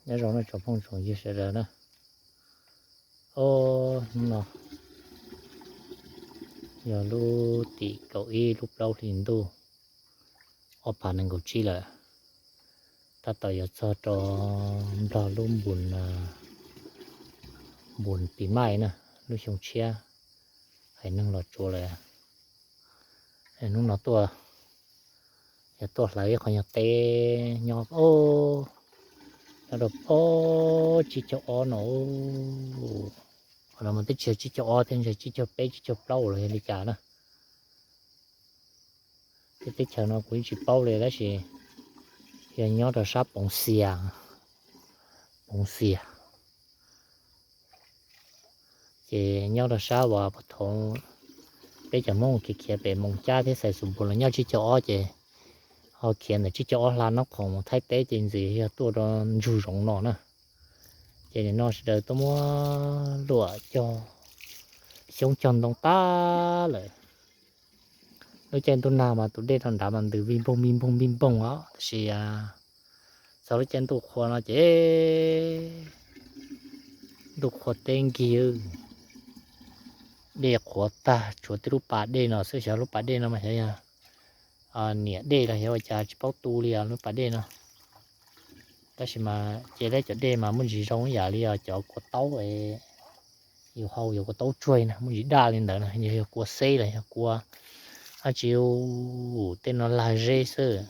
Nyob zoo no tsoom phooj tsoom ywg sawv daws na. Os, hnub no yog lub tim kaum ib lub plaub hlis ntuj ob phav nees nkaum tsib lawm. Tab tom yuav txog rau Nplog lub npus, npus pis maij na, lub xyoo tshiab, haiv neeg los tsuas lawm. Hnub no tuaj, yog tuaj hlawv ib qho nyuag teb nyob, nyob rau pob tsib caug ob no. Qhov no mas twb tsis yog tsib caug ob thiab, ntshe tsib caug peb tsib caug plaub los yog li cas na. Tej teb chaws no kuv yeej tsis paub li tab sis yog nyob rau sab Poov Xias, Poov Xias. Ces nyob rau sab uas puag thaum peb cov Hmoob khiav khiav pem Moos Cab thiab Xais Xus Npus los nyob tsib caug ob ces ho khiav ntawm tsib caug ob hla Nab Khoom mus Thaib teb ces ntxim yog tuaj rau ntsug zoov no na. Ces nim no sawv daws tuaj muab luam cog xyoob cog ntoo tag lawm. Lub caij ntuj nag mas tus dej rau nrad mas ntws vij npoog vij npoog vij npoog os, tab sis txog lub caij ntuj qhua no ces ntuj qhua teb nkig, dej qhuav tag, tshuav tib lub pas dej no xwb, xyov lub pas dej no mas xyov yog niam dej los xyov ua cas tsis paub tu li os lub pas dej no. Tab sis mas ces lawv cov dej mas muaj ntsis zoo ib yam li os cov kua taub, yus hau yog kua taub tsuag na, muaj ntsis daj li ntawd na, yog kua xeb los yog kua dab tsi, tej no lag zeb xwb.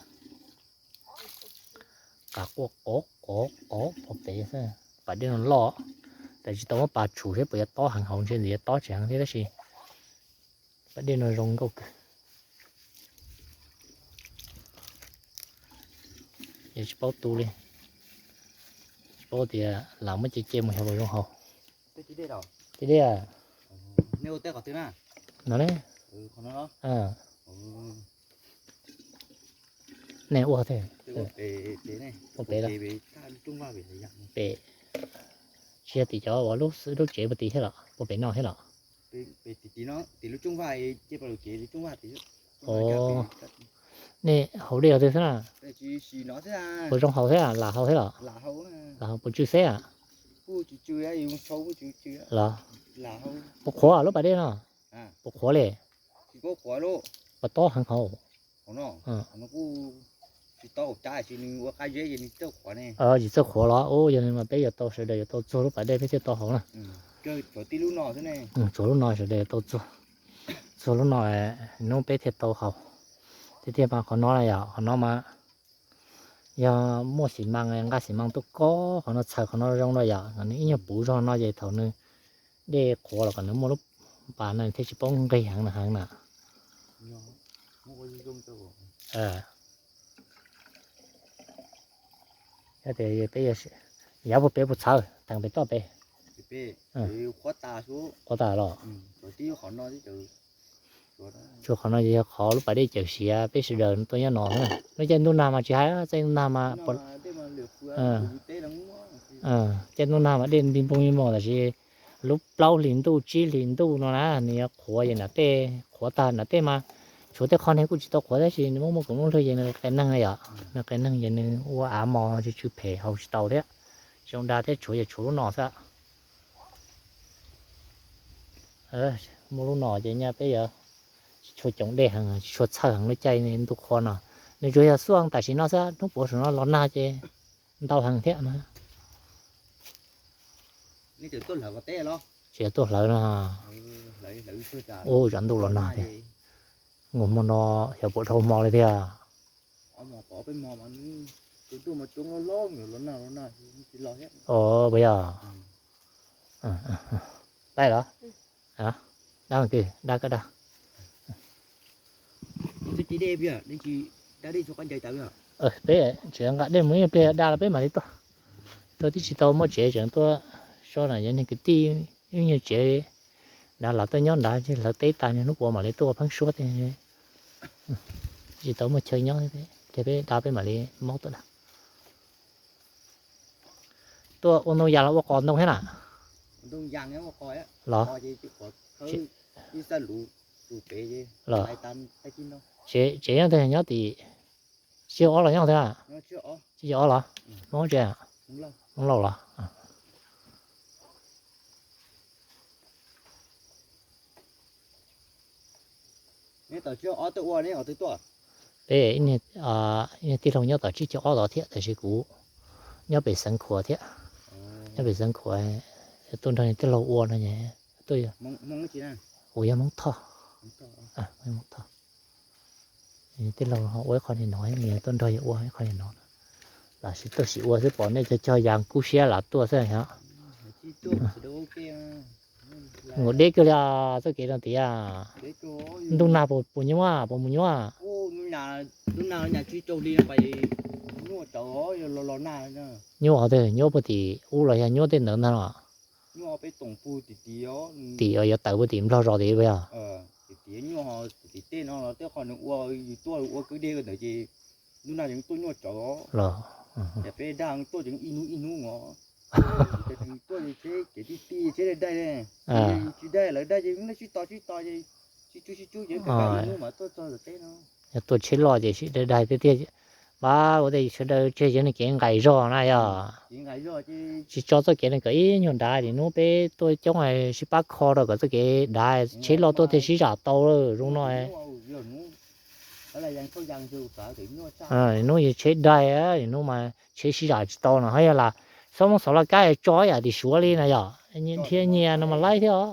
Qab quaj qov qov qov pem xwb, pas dej no loj, tab sis tsis tau muab pas tshum seb puas yuav tob heev hauv, ntshe ntxim yuav tob tsis heev thiab tab sis pas dej no zoo nkauj kawg. Yog tsis paub tu li, tsis paub tias lam muab ce ce mus xyov puas zoo haus. Tej dej no ne, nej ua thiab, ua pem, pem, tsis yog tim cov uas lub tsev puag tim thiab los puag pem no thiab los? Nej haus dej twg xwb na? Puas zoo haus thiab, lam haus thiab los? Lam haus puas tsw xeb a? Los puas qhuav lub pas dej no? Puas qhuav li? Puas tob heev hauv? Tsis txawj qhuav los? Ub, yog li mas peb yuav tau, sawv daws yuav tau txuag lub pas dej peb thiaj tau haus na. Tsuag lub no sawv daws yuav tau txuag, txuag lub no, hnub peb thiaj tau haus. Tiag tiag mas qhov no na yom, qhov no mas yog muaj xi mas, nqa xi mas tuaj kob qhov no, txhaws qhov no zoo no yom, kom nws ib nyuag puv zog no ces thaum nws dej qhuav los kom nws muaj lub pas no thiaj tsis paub nqig heev na, heev na. Yog tias peb, yav puag pem puas txhawv teem pem toj pem? Qhuav tas los? Tsuas qhov no ces yog qhov lub pas dej cawm siav peb sawv daws tuaj nyob no. Lub caij ntuj nag mas tsis hais, caij ntuj nag mas, caij ntuj nag mas dej nti npoo nti npoo tab sis lub plaub hlis ntuj tsib hlis ntuj no na nws yuav qhuav ces nram tej qhuav tag, nram tej mas tshuav tej qhov niag kuj tsis tau qhuav tab sis nws muaj muaj kuv muaj lwg ces nws qias neeg yom, nws qias neeg ces nws ua av mos tsw tsw phem haus tsis tau thiab. Zoo dag thiab tshuav yog tshuav lub no xwb. Muaj lub no ces nyaj peb yuav tsis tshua coom dej heev, tsis tshua txhawj heev lub caij ntuj qhua no. Nws tsuas yog xuaj tam sim no xwb, hnub puav saum no los nag ces ntau heev thiab no. Tsis yog tuaj hlawv no. Ub, tsam ntuj los nag thiab. Nkaus hmo no xyov puas dhau hmo li thiab. Os, puas yog? Dab los? Dab, dab koj dab. Peb tseem nqa dej mus ib pliag da los peb mam li tuaj. Tuaj twb tsis tau muaj tsev, tseem tuaj so na, yog niag kwv tij ib nyuag tsev nrad los tuaj nyob nrad, hlawv teb tas hnub puav mam li tuaj pheeb suab thiab. Tsis tau muaj chaw nyob, cia peb da peb mam li maub tuaj da. Tuaj ua ntoo yas los ua qos ntoo thiab na? Los? Los? Tsev nyob twg, nyob tim tsib caug ob los nyob twg? Tsib caug ob los? Hmoob tsev? Hmoob Lauj los? Peb ib niag tij laug nyob tom tsib caug ob tod thiab, tab sis kuv nyob pem Xeev Khuam thiab. Nyob pem Xeev Khuam, tuaj nrog niag tij laug ua no, tuaj, kuv yog Hmoob Thoj. Hmoob Thoj. Tij laug ho ua ib qho li no, nws tuaj nrog yawg ua ib qho li no. Los sis tuaj sim ua xwb, pom nej cog cog yas kub siab los tuaj xwb os. Nkaus deb kawg li txoj kev no tias. Ntuj nag puas nyuaj, puas mus nyuaj? Nyuaj os, nyuaj puag tim ub los yog nyuaj puag tim ntawd ntag los? Tim uas yuav tawm puag tim Nplog zos tid puas yog? Los, peb dag tuaj ces ib hnub ib hnub os. Tuaj ces tsheb kev tij tij tsheb daig daig, tsis daig lawv daig ces sib tos sib tos ces sib tsub sib tsub ces ib hnub mas tuaj txog tom teb no. Yog tuaj tsheb loj ces sib daig daig tiag tiag. Pab ua tej sawv daws tseg yog nws kev nqaim zog na yog. Tsis tso txoj kev no kom ib nyuag nrad, hnub peb tuaj coob sib pab kho rau kom txoj kev dav, tsheb loj tuaj thiaj sib zam tau zoo no. Hnub yog tsheb daig, hnub mas tsheb sib zam tsis tau no, ho yog las xob mob xov laj kab tso yam tim Suav li na yog, dhia nyias no mas laib thiab os.